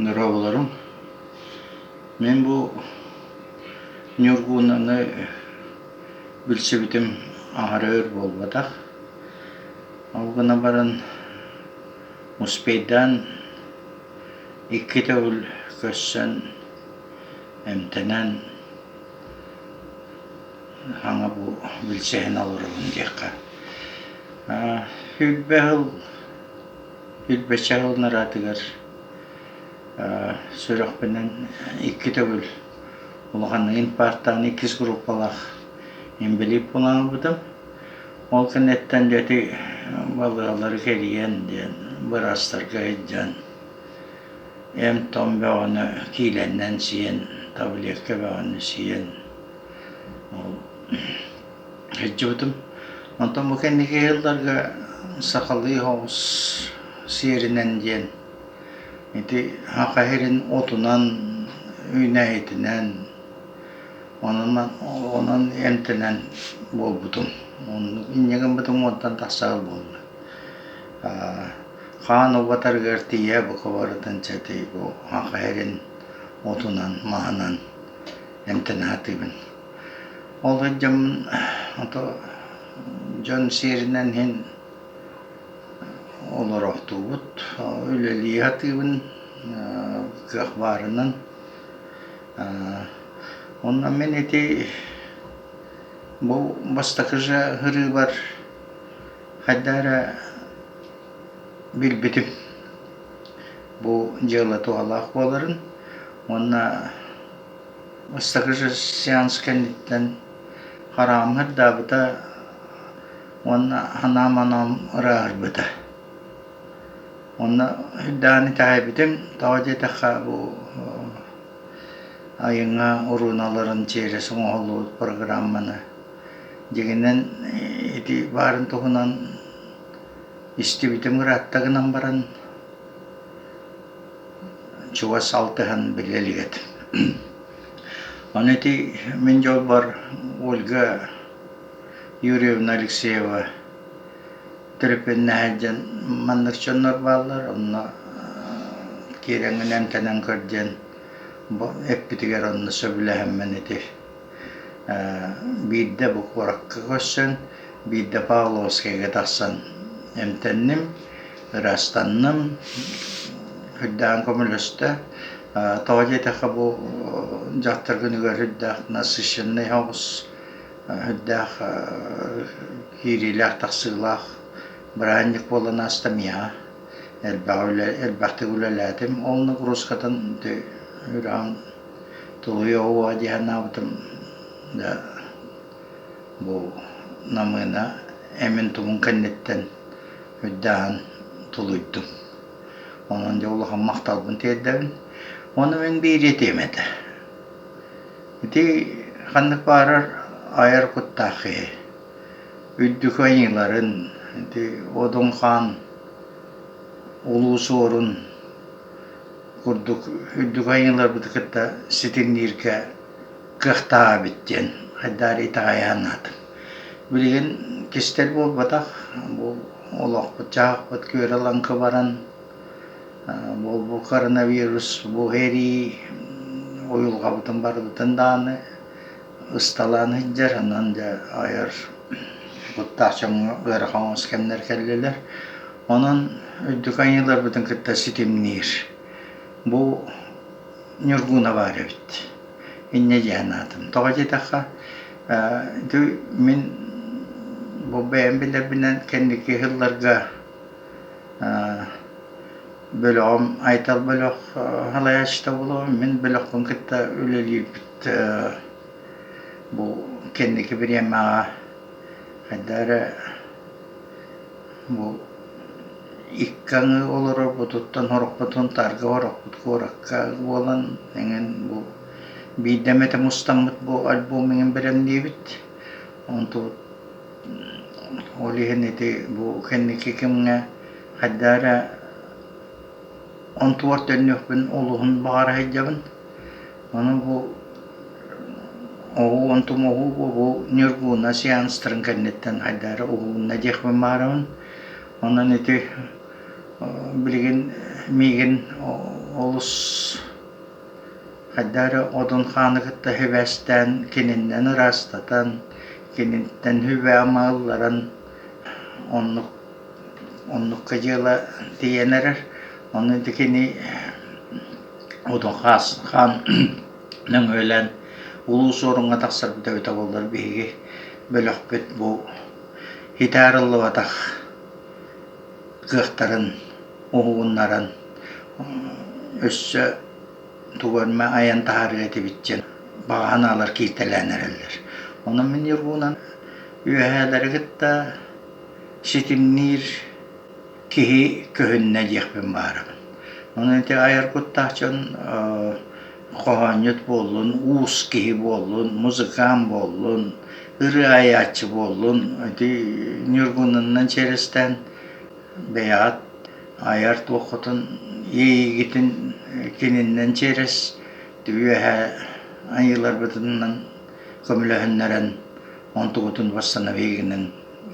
Дорооболоруҥ. Мин бу Ньургунаны билсибитим аһара өр буолбатах. Ол гынан баран успейдаан икки төгүл көрсөн эмтэнэн саҥа бу билсиһэн олоробун диэххэ. 20 сыл 20 сыл нараатыгар сүрэхпинэн икки төгүл улаханнык инфарктаан иккис группалаах инбэлиит буолан ылбытым. Ол кэнниттэн дьэ ити балыыһалары кэрийэн диэн быраастарга сылдьан эм-том бөҕөнү киилэннэн сиэн, таблетка бөҕөнү сиэн ол сылдьыбытым. Онтон бу кэнники сылларга сахалыы соҕус сиэринэн диэн ити саха сирин отунан, үүнээйитинэн онон онон эмтэнэн буолбутум. Оннук инньэ гыммытым уонтан тахса сыл буолла. Хаан убатарыгар тиийэ бука барытын чэ бу саха сирин отунан, маһынан эмтэнэ сатыыбын. Ол сылдьаммын ото дьон сиэринэн иһин олороохтуубут, үлэлии сатыыбын кыах баарынан. Онно мин ити бу бастакы же ырыыбар хайдах эрэ билбитим бу дьыала туһалаах буоларын уонна бастакы же сеанс кэнниттэн хараҕым ырдаабыта уонна санаам анаам ырааһырбыта. Онно үрдээн итэҕэйбитим, тоҕо диэтэххэ бу айыҥа урууналарын через оҥоһуллубут программаны дьиҥинэн ити баарын туһунан истибитим ыраатта гынан баран чугас алтыһан билэ илик этим. Ону ити мин дьолбор Ольга Юрьевна Алексеева Төлөпүөннэһэ дьон маннык дьоннор бааллар, онно киирэҥҥин эмтэнэн көр диэн бу эппитигэр онно сөбүлэһэммин ити биирдэ бу куоракка көрсөн, биирдэ Павловскайга тахсан эмтэнним, ыраастанным, үрдээн көмөлөстө. Тоҕо диэтэххэ бу дьахтар күнүгэр үрдээх насыщенный соҕус Үрдээх киириилээх-тахсыылаах бырааһынньык буолан ааста миэхэ. Элбэҕи үлэ элбэхтик үлэлээтим. Ол нагрузкатын ити үрэҕин тулуйа оҕуо дии санаабытым да бу Намыына эмин-тумун кэнниттэн үрдээҕин тулуйдум. Онон дьэ улахан махталбын тиэрдэбин. Уонна мин биир этиэм этэ. Ити ханнык баарар айар куттаах киһи үрдүкү айыыларын, ити Одун хаан Улуу Суорун курдук үрдүкү айыыларбыты кытта ситимнииргэ кыахтаах эбит диэн хайдах эрэ итэҕэйэ санаатым. Билигин кистэл буолбатах, бу олохпут-дьаһахпыт күөрэ-лаҥкы баран Бу коронавирус бу сэрии уйулҕабытын барыбытын даҕаны ысталаан сылдьар, онон дьэ айар куттаах дьоҥҥо ыарахан оҕус кэмнэр кэллилэр. Онон үрдүк айыыларбытын кытта ситимниир. Бу Ньургуна баар эбит. Инньэ дии санаатым. Тоҕо диэтэххэ, ити мин бу бэйэм билэрбинэн кэнники сылларга Бөлөҕүм Айтал бөлөх салайааччыта буолуом. Мин бөлөхпүн кытта үлэлиирбит бу кэнники бириэмэҕэ хайдах эрэ бу икки аҥыы олорорбутуттан сорохпутун таарга сорохпут куоракка буолан эҥин бу биирдэ эмэтэ мустаммыт бу альбом эҥин бэлэмниибит. Онтубут Ол иһин ити бу кэнники кэмҥэ хайдах эрэ онтугар төннүөхпүн олуһун баҕара сылдьабын. Ону бу оҕу онтум оҕу бу Ньургууна сеанстарын кэнниттэн хайдах эрэ уһугунна диэхпин баҕарабын. Онон ити билигин миигин Олус хайдах эрэ Одун хааны кытта сибээстээн кининнэн ыраастатан, киниттэн сүбэ-ама ылларан оннук оннукка дьыала тиийэн эрэр. Ону ити кини Одун хаан нөҥүөлээн Улуу Суоруҥҥа тахсарбыт эбитэ буоллар биһиги бөлөхпүт бу хитэ арыллыбатах кыахтарын уһугуннаран өссө тугу эмэ айан таһаарыа этибит диэн баҕа санаалар кииртэлээн эрэллэр. Онон мин Ньургунан үөһээлэри кытта ситимниир киһи көһүннэ диэхпин баарабын. Онон ити айар куттаах дьон хоһоонньут буоллун, уус киһи буоллун, музыкант буоллун, ырыа айааччы буоллун, ити Ньургунунан чиэрэстээн бэйэҕит айар туоххутун иэйиигитин кининнэн чиэрэс үөһэ айыыларбытынан көмөлөһүннэрэн онтугутун восстановигынан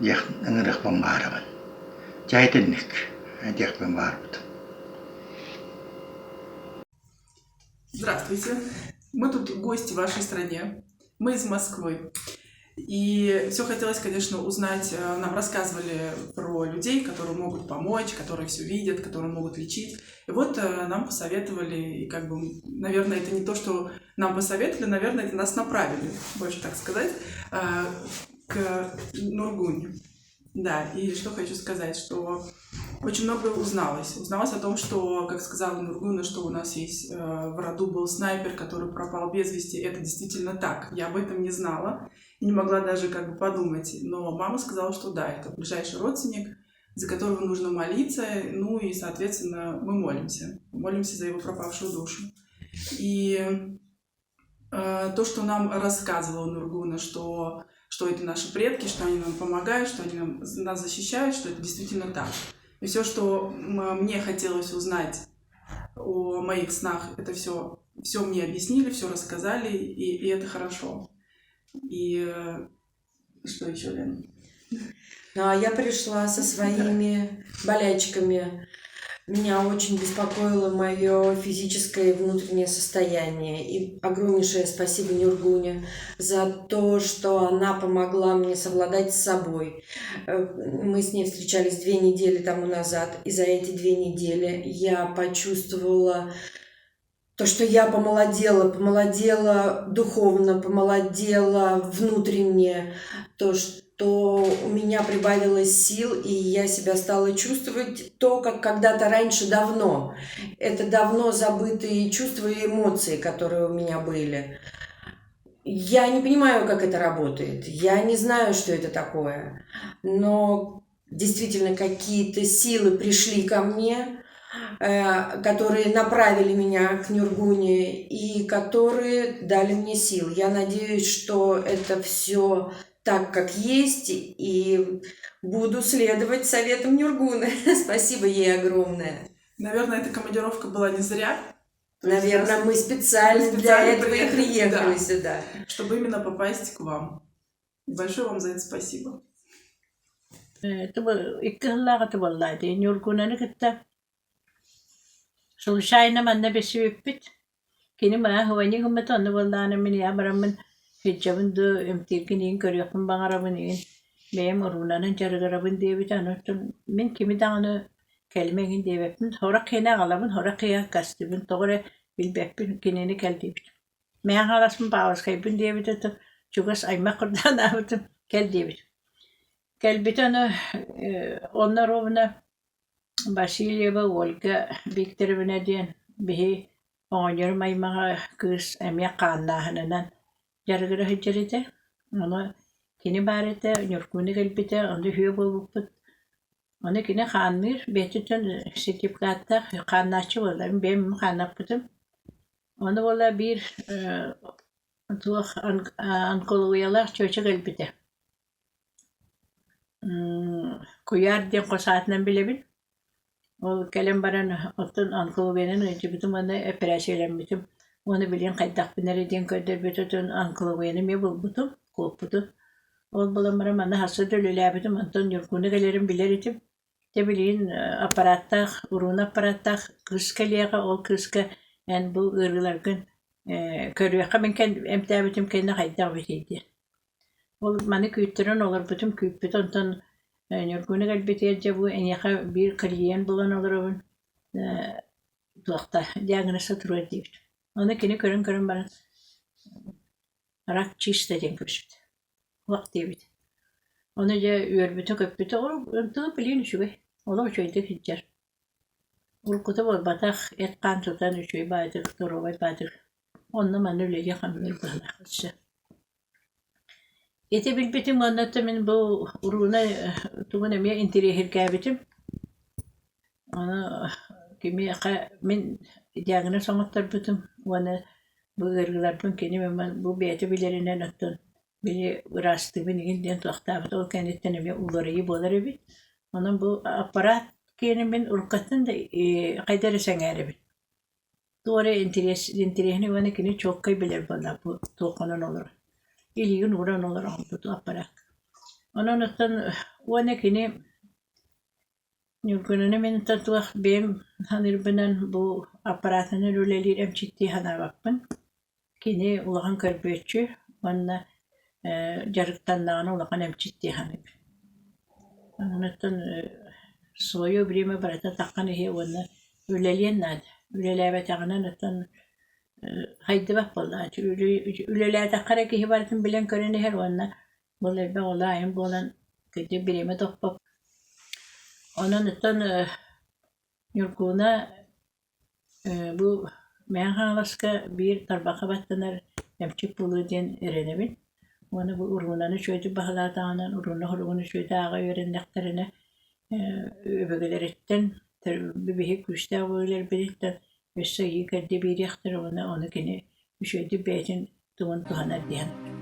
диэх ыҥырыахпын баарабын. Дьэ итинник диэхпин баарбыт. Здравствуйте. Мы тут гости в вашей стране. Мы из Москвы. И все хотелось, конечно, узнать. Э, нам рассказывали про людей, которые могут помочь, которые все видят, которые могут лечить. И вот э, нам посоветовали, и как бы, наверное, это не то, что нам посоветовали, наверное, это нас направили, больше так сказать, э, к Нургуне. Да, и что хочу сказать, что очень много узналось. Узналось о том, что, как сказала Нургуна, что у нас есть э, в роду был снайпер, который пропал без вести. Это действительно так. Я об этом не знала и не могла даже как бы подумать. Но мама сказала, что да, это ближайший родственник, за которого нужно молиться. Ну и, соответственно, мы молимся. Молимся за его пропавшую душу. И э, то, что нам рассказывала Нургуна, что что это наши предки, что они нам помогают, что они нам, нас защищают, что это действительно так. И все, что мне хотелось узнать о моих снах, это все, все мне объяснили, все рассказали, и, и это хорошо. И э, что еще, Лена? Ну, а я пришла со своими болячками. Меня очень беспокоило мое физическое и внутреннее состояние. И огромнейшее спасибо Нюргуне за то, что она помогла мне совладать с собой. Э, мы с ней встречались 2 недели тому назад, и за эти 2 недели я почувствовала то, что я помолодела, помолодела духовно, помолодела внутренне, то, что у меня прибавилось сил, и я себя стала чувствовать то, как когда-то раньше давно. Это давно забытые чувства и эмоции, которые у меня были. Я не понимаю, как это работает. Я не знаю, что это такое. Но действительно какие-то силы пришли ко мне, э, которые направили меня к Нюргуне и которые дали мне сил. Я надеюсь, что это все так, как есть, и буду следовать советам Нюргуны. Спасибо ей огромное. Наверное, эта командировка была не зря. Наверное, мы специально, мы специально для этого и приехали да, сюда. Чтобы именно попасть к вам. Большое вам за это спасибо. Икки сыллааҕыта буолла дии Ньургунаны кытта случайно манна билсибиппит. Кини маа звонить гыммыта онно буоллаҕына мин ийэ бараммын сылдьабын дуу, эмтииргин иһин көрүөхпүн баҕарабын иһин бэйэм уруунанан дьарыгырабын диэбитэ. Ону мин кими даҕаны кэлимэ эҥин диэбэппин. Сорох киһини аҕалабын, сорох киһи аккастыыбын. Тоҕо эрэ билбэппин кинини кэл диэбит. Мэҥэ Хаҥаласпын Павловскайбын диэбитэ чугас аймах курдаан аабытым кэл диэбит. Кэлбитэ ону онно ровно Васильева Ольга Викторовна диэн биһи оҕонньорум аймаҕа кыыс эмиэ хааннааһынынан дьарыгыра сылдьар этэ. Ону кини баар этэ, Ньургуну кэлбитэ, ону үһүө буолбуппут. Ону кини хаанныыр, бэйэтиттэн сертификаттаах хааннааччы буолла. Мин бэйэм хааннаппытым. Ону буола биир туох онкологиялаах чүөчэ кэлбитэ. Куйаар диэн хос аатынан билэбин. Ол кэлэн баран оттон онкологиянан ыалдьыбытым уонна эпэрээссийэлэммитим уонна билигин хайдахпын эрэ диэн көрдөрбүтүн онкологияны эмиэ булбутум, куоппутум. Ол буолан баран манна хаста да үлэлээбитим, онтон Ньургуну кэлэрин билэр этим. Дьэ билигин аппарааттаах, урууна аппарааттаах кыыс кэлиэҕэ, ол кыыска эн бу ыарыыларгын көрүөххэ мин эмтээбитим кэннэ хайдах эбитий диэн. Ол маны күүттэрэн олорбутум күүппүт онтон Ньургуна кэлбитигэр дьэ бу эйиэхэ биир клиент булан олоробун туохта диагноза туруор диэбит. Ону кини көрөн-көрөн баран рак чисто диэн көрүспүт. Туох диэбит. Ону дьэ үөрбүтэ-көппүтэ, онтон билигин үчүгэй, олох үчүгэйдик сылдьар. Уруккута буолбатах, эт-хаан тутан үчүгэй баайдык, доруобай баайдык. Онно-манна үлэлии-хамныы быһыылаах өссө. Ити билбитим уонна мин бу урууна тугун эмиэ интэриэһиргээбитим. Ону кимиэхэ мин диагноз оҥотторбутум уонна бу ыарыыларбын кини бу бэйэтэ билэринэн оттон били ыраастыыбын игин диэн туохтаабыт ол кэнниттэн эмиэ уларыйыы буолар эбит. Онон бу аппараат киэнин мин уруккаттан да хайда эрэ сэҥээрэбин. Туох эрэ интэриэһинэй уонна кини чуолкай билэр буолла бу туоххунан олорор. Илиигин ууран олороҕун бу аппараакка. Онон оттон уонна кини Ньургунаны мин туох бэйэм саныырбынан бу аппараатынан үлэлиир эмчиттии санаабаппын. Кини улахан көрбүөччү уонна дьарыктаннаҕына улахан эмчит дии саныыбын. Онон свое время барыта таххан иһиэ уонна үлэлиэн наада. Үлэлээбэтэҕинэ оттон хайдыбат буоллаҕа. Үлэлээтэххэ эрэ киһи барытын билэн-көрөн иһэр уонна Ол элбэх улаайым буолан кырдьык бириэмэ тохпоп. Онон оттон Ньургууна бу Мэҥэ Хаҥаласка биир тарбахха баттанар эмчит буолуо диэн эрэнэбин. Уонна бу уруунаны үчүгэйдик баһылаатаҕынан, урууна хоругун үчүгэйдик ааҕа үөрэннэхтэринэ өбүгэлэриттэн биһиги күүстээх өбүгэлэрбититтэн өссө ыйыы-кэрдии биэриэхтэрэ уонна ону кини үчүгэйдик бэйэтин тугун туһанар диэн.